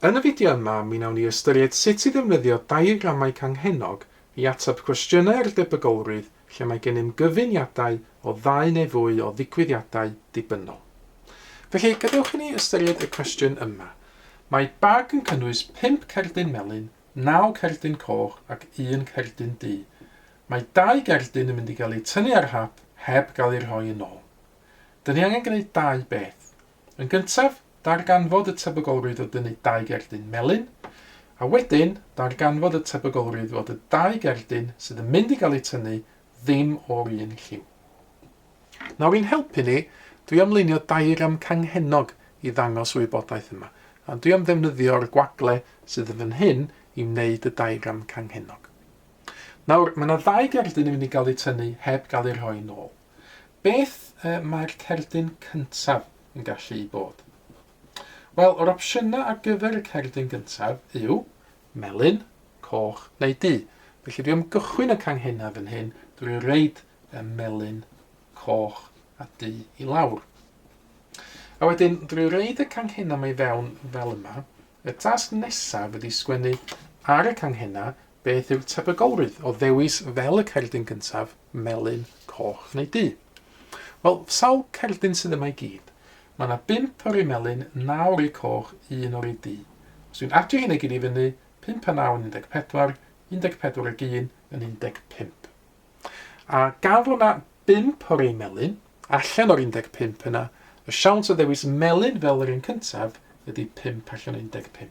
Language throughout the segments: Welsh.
Yn y fideo yma, mi wnawn ni ystyried sut i ddefnyddio diagramau canghennog i ateb cwestiynau ar debygolrwydd lle mae gennym gyfuniadau o ddau neu fwy o ddigwyddiadau dibynnol. Felly, gadewch i ni ystyried y cwestiwn yma. Mae bag yn cynnwys pump cerdyn melyn, naw cerdyn coch ac un cerdyn du. Mae dau gerdyn yn mynd i gael eu tynnu ar hap heb gael eu rhoi yn ôl. Dyn ni angen gwneud dau beth. Yn gyntaf, darganfod y tebygolrwydd o dynnu dau gerdyn melyn, a wedyn darganfod y tebygolrwydd fod y dau gerdyn sydd yn mynd i gael eu tynnu ddim o'r un lliw. Nawr i'n helpu ni, dwi am lunio diagram canghennog i ddangos y wybodaeth yma, a dwi am ddefnyddio'r gwagle sydd yn fan hyn i wneud y diagram canghennog. Nawr, mae yna ddau gerdyn yn mynd i gael eu tynnu heb gael eu rhoi nôl. Beth mae'r cerdyn cyntaf yn gallu ei bod? Wel, yr opsiynau ar gyfer y cerdyn gyntaf yw melyn, coch neu du. Felly dwi am gychwyn y canghennau fan hyn drwy reid y melyn, coch a du i lawr. A wedyn, drwy reid y canghennau mae fewn fel yma, y tasg nesaf ydy sgwennu ar y canghennau Beth yw'r tebygolrwydd o ddewis fel y cerdyn gyntaf, melyn, coch neu du? Wel, sawl cerdyn sydd yma i gyd? Mae yna bump o'r un melyn, naw o'r un coch, un o'r un du. Os dwi'n adio hynna i gyd i fyny, 5 a 9 yn 14, 14 ag 1 yn 15. A gan fod yna bump o'r un melyn, allan o'r 15 yna, y siawns o ddewis melyn fel yr un cyntaf ydy 5 allan o 15.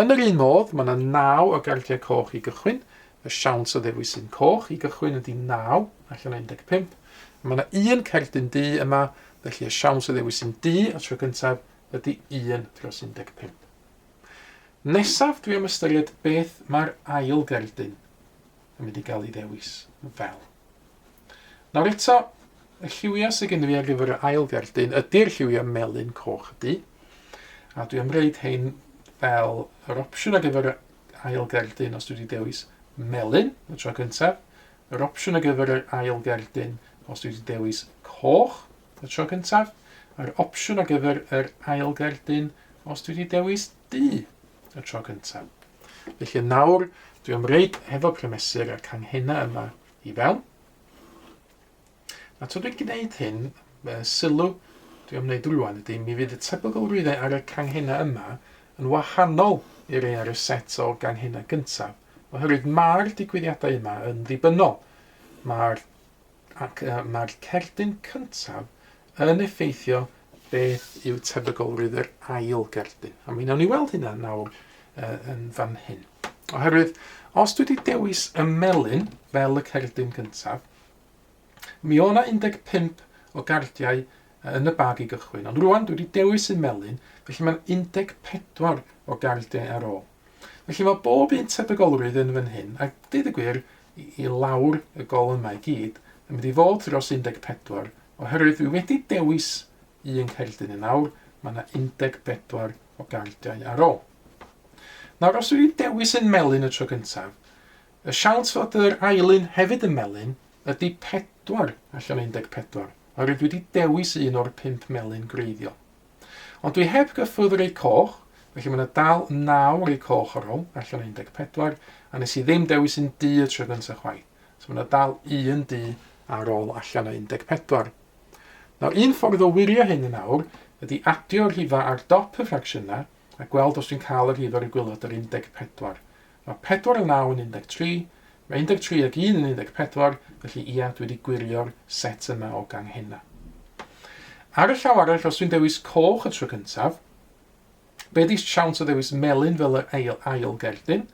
Yn yr un modd, mae yna 9 o gardiau coch i gychwyn. Y siawns o ddewis un coch i gychwyn ydy 9 allan o 15. Mae yna un cerdyn du yma, felly y siawns o ddewis un du y tro gyntaf ydy 1 dros 15. Nesaf, dwi am ystyried beth mae'r ail gerdyn yn mynd i gael ei ddewis fel. Nawr eto, y lliwiau sydd gen i fi ar gyfer yr ail gerdyn ydy'r lliwiau melyn, coch a du. A dwi am reid hein fel yr opsiwn ar gyfer yr ail gerdyn os dwi wedi dewis melyn y tro cyntaf, yr opsiwn ar gyfer yr ail gerdyn os dwi wedi dewis coch y tro cyntaf, a'r opsiwn ar gyfer yr ail gerdyn os dwi wedi dewis du y tro cyntaf. Felly nawr, dwi am reid hefo prymesur y canghennau yma i fewn. A tra dwi'n gwneud hyn, sylw dwi am wneud rwan ydy, mi fydd y tebygolrwyddau ar y canghennau yma yn wahanol i'r rhai ar y set o ganghennau gyntaf, oherwydd mae'r digwyddiadau yma yn ddibynnol. Mae'r ac uh, mae'r cerdyn cyntaf yn effeithio beth yw tebygolrwydd yr ail gerdyn. A mi wnawn ni weld hynna nawr uh, yn fan hyn. Oherwydd, os dwi wedi dewis y melyn fel y cerdyn cyntaf, mi o 'na 15 o gardiau yn y bag i gychwyn, ond rwan dwi wedi dewis un melyn, felly mae'n 14 o gardiau ar ôl. Felly mae bob un tebygolrwydd yn fan hyn, a deud y gwir, i, i lawr y gol yma i gyd, yn mynd i fod dros 14, oherwydd dwi wedi dewis un cerdyn yn awr, mae yna 14 o gardiau ar ôl. Nawr, os dwi wedi dewis un melyn y tro gyntaf, y siawns fod yr ail un hefyd yn melyn ydy 4 allan o 14, oherwydd dwi wedi dewis un o'r pump melyn gwreiddiol. Ond dwi heb gyffwrdd rei coch, felly mae yna dal 9 rei coch ar ôl, allan o 14, a nes i ddim dewis un du y tro gyntaf chwaith. So mae yna dal un du ar ôl allan o 14. Nawr, un ffordd o wirio hyn yn awr ydy adio'r rhifau ar dop y ffracsiynau a gweld os dwi'n cael y rhif ar y gwaelod yr 14. Mae 4 a 9 yn 13, mae 13 ag 1 yn 14, felly ia, dwi wedi gwirio'r set yma o ganghennau. Ar y llaw arall, os dwi'n dewis coch y tro cyntaf, be di siawns o ddewis melyn fel yr ail, ail gerdyn?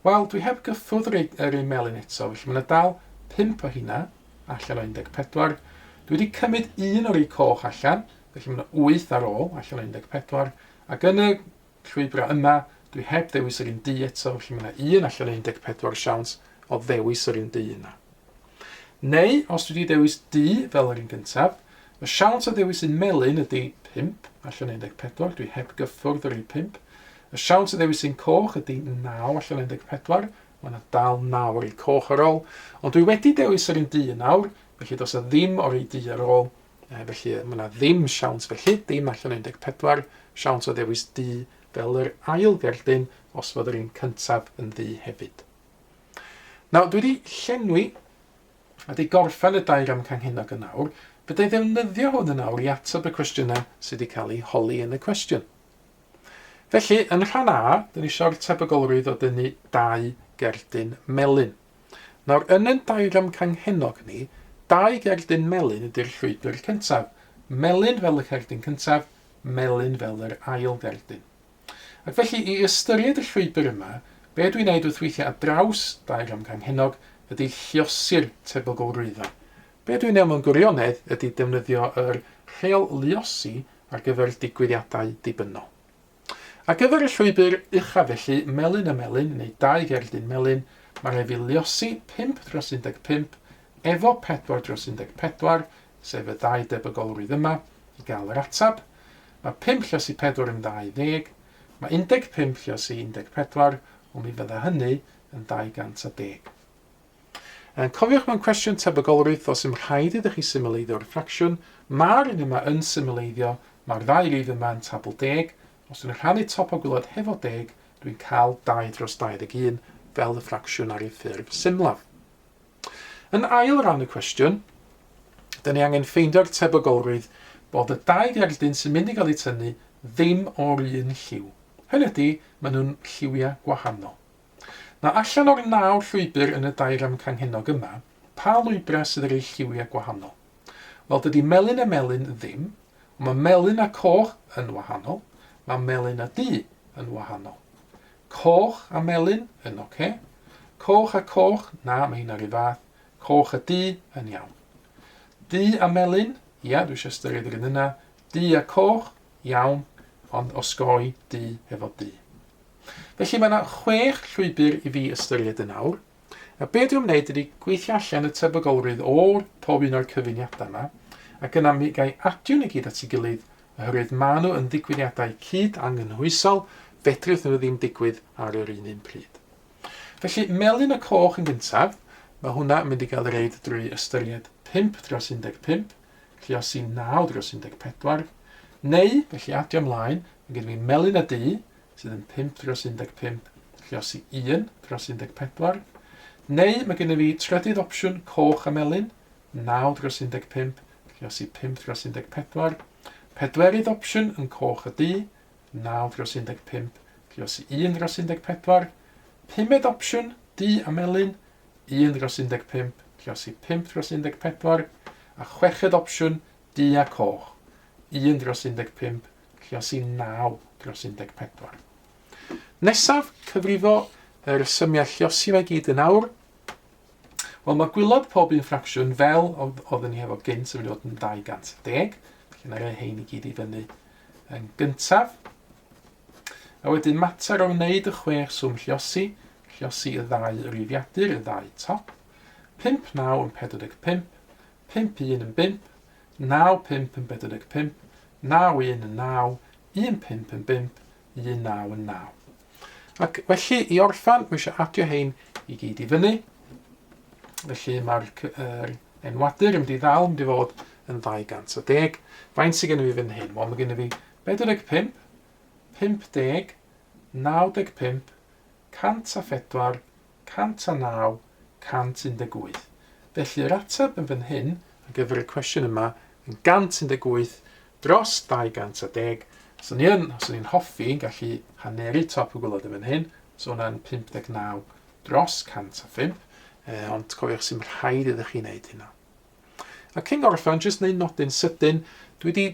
Wel, dwi heb gyffwrdd yr, yr un melyn eto, felly mae yna dal 5 o hynna allan o 14. Dwi wedi cymryd un o'r ei coch allan, felly mae yna 8 ar ôl allan o 14. Ac yn y llwybrau yma, dwi heb ddewis yr un du eto, felly mae yna 1 allan o 14 siawns o ddewis yr un du yna. Neu, os dwi wedi dewis du fel yr un gyntaf, y siawns o ddewis un melyn ydy 5 allan o 14, dwi heb gyffwrdd yr un 5. Y siawns o ddewis un coch ydy 9 allan o 14, mae yna dal 9 o'r un coch ar ôl, ond dwi wedi dewis yr un du yn awr, felly does yna ddim o'r un du ar ôl, Felly mae yna ddim siawns felly, dim allan o 14, siawns o ddewis du fel yr ail gerdyn os fod yr un cyntaf yn ddu hefyd. Nawr, dwi wedi llenwi a wedi gorffen y diagram canghennog yn awr. Fedra i ddefnyddio hwn yn awr i ateb y cwestiynau sydd wedi cael eu holi yn y cwestiwn. Felly, yn rhan A, dyn ni eisiau'r tebygolrwydd o dynnu dau gerdyn melyn. Nawr, yn ein diagram canghennog ni, dau gerdyn melyn ydy'r llwybr cyntaf. Melyn fel y cerdyn cyntaf, melyn fel yr ail gerdyn. Ac felly, i ystyried y llwybr yma, be dwi'n neud wrth weithio ar draws diagram canghennog ydy lluosi'r tebygolrwyddau. Be dwi'n neud mewn gwirionedd ydy defnyddio yr rheol luosi ar gyfer digwyddiadau dibynnol. Ar gyfer y llwybr uchaf felly, melyn a melyn, neu dau gerdyn melyn, mae rhaid fi luosi 5 dros 15 efo 4 dros 14, sef y ddau debygolrwydd yma, i gael yr ateb. Mae 5 lluosi 4 yn 20, mae 15 lluosi 14, ond mi fydda hynny yn 210. Cofiwch mewn cwestiwn tebygolrwydd does dim rhaid iddo chi symleiddio'r ffracsiwn, mae'r un yma yn symleiddio, mae'r ddau rif yma yn tabl deg, os dwi'n rhannu top o gwaelod hefo deg, dwi'n cael 2 dros 21 fel y ffracsiwn ar ei ffurf symlaf. Yn ail ran y cwestiwn, dyn ni angen ffeindio'r tebygolrwydd bod y dau gerdyn sy'n mynd i gael eu tynnu ddim o'r un lliw. Hynny ydy, maen nhw'n lliwiau gwahanol. Nawr, allan o'r naw llwybr yn y diagram canghennog yma, pa lwybrau sydd ar eu lliwiau gwahanol? Wel, dydy melyn a melyn ddim, ond mae melyn a coch yn wahanol, mae melyn a du yn wahanol. Coch a melyn yn oce. Coch a coch, na, mae hynna rhyw fath. Coch a du yn iawn. Du a melyn, ia, dwi eisiau ystyried yr un yna. Du a coch, iawn, ond osgoi du hefo du. Felly mae yna chwech llwybr i fi ystyried yn awr. A be dwi'n wneud ydy gweithio allan y tebygolrwydd o'r pob un o'r cyfuniadau yma, ac yna mi gai adio nhw i gyd at ei gilydd, oherwydd maen nhw yn ddigwyddiadau cyd-anghynhwysol, fedrith nhw ddim digwydd ar yr un un pryd. Felly, melyn y coch yn gyntaf, mae hwnna yn mynd i gael ei reid drwy ystyried 5 dros 15, lluosi 9 dros 14, neu, felly adio ymlaen, mae gen i fi melyn a du, sydd yn 5 dros 15, lluosi 1 dros 14, neu mae gen i fi trydydd opsiwn coch a melyn, 9 dros 15, lluosi 5 dros 14, pedwerydd opsiwn yn coch a du, 9 dros 15, lluosi 1 dros 14, pumed opsiwn, du a melyn, 1 dros 15, lluosi 5 dros 14, a chweched opsiwn, du a coch, 1 dros 15, lluosi 9 dros 14. Nesaf, cyfrifo yr symiau lluosi mae gyd yn awr. Wel, mae gwylod pob un ffracsiwn fel oedden ni hefo gynt yn mynd i fod yn 210. Felly na rhoi hein i gyd i fyny yn gyntaf. A wedyn mater o wneud y chwech swm lluosi, lluosi y ddau rifiadur, y ddau top. 5, 9 yn 45, 5, 1 yn 5, 9, 5 yn 45, 9, 1 yn 9, 1, 5 yn 5, 1, 9 yn 9. Ac felly, i orffan, mae eisiau adio hein i gyd i fyny. Felly mae'r er enwadur yn mynd i ddal, mynd i fod yn 210. Faint sydd gen i fi fan hyn? Wel, mae gen i fi 45, 50, 95, 104, 109, 118. Felly yr ateb yn fan hyn, ar gyfer y cwestiwn yma, yn 118 dros 210. Os o'n i yn, os o'n i'n hoffi, yn gallu haneru top y gwylod yn fan hyn, so hwnna'n 59 dros 105, eh, ond cofiwch sy'n rhaid iddo chi wneud hynna. A cyn gorffen, jyst wneud nodyn sydyn, dwi wedi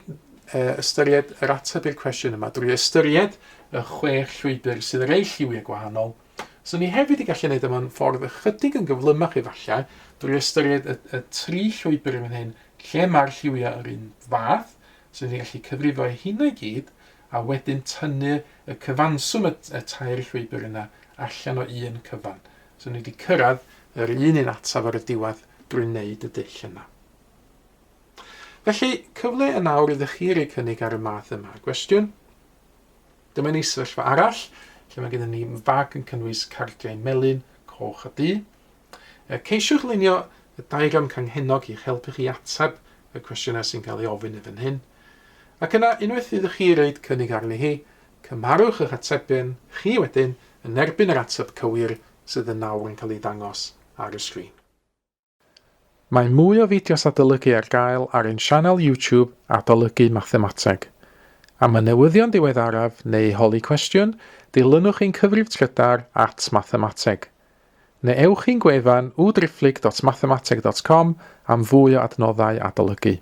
ystyried yr ateb i'r cwestiwn yma drwy ystyried y chwech llwybr sydd ar eu lliwiau gwahanol. So ni hefyd i gallu gwneud yma'n ffordd ychydig yn gyflymach efallai drwy ystyried y, y tri llwybr yn fan hyn lle mae'r lliwiau yr un fath, so ni'n gallu cyfrifo eu hynna i gyd a wedyn tynnu y cyfanswm y, y tair llwybr yna allan o un cyfan. So ni wedi cyrraedd yr un un ataf ar y diwedd drwy wneud y dull yna. Felly, cyfle yn awr iddo chi roi cynnig ar y math yma o gwestiwn. Dyma ni sefyllfa arall, lle mae gennym ni fag yn cynnwys cardiau melyn, coch a du. Ceisiwch lunio y diagram canghennog i'ch helpu chi ateb y cwestiynau sy'n cael ei ofyn yn fan hyn. Ac yna, unwaith iddo chi roed cynnig arni hi, Cymharwch eich atebion chi wedyn yn erbyn yr ateb cywir sydd yn nawr yn cael ei ddangos ar y sgrin. Mae mwy o fideos adolygu ar gael ar ein sianel YouTube Adolygu Mathemateg. Am y newyddion diweddaraf neu holi cwestiwn, dilynwch ein cyfrif trydar at mathemateg. Neu ewch i'n gwefan www.mathemateg.com am fwy o adnoddau adolygu.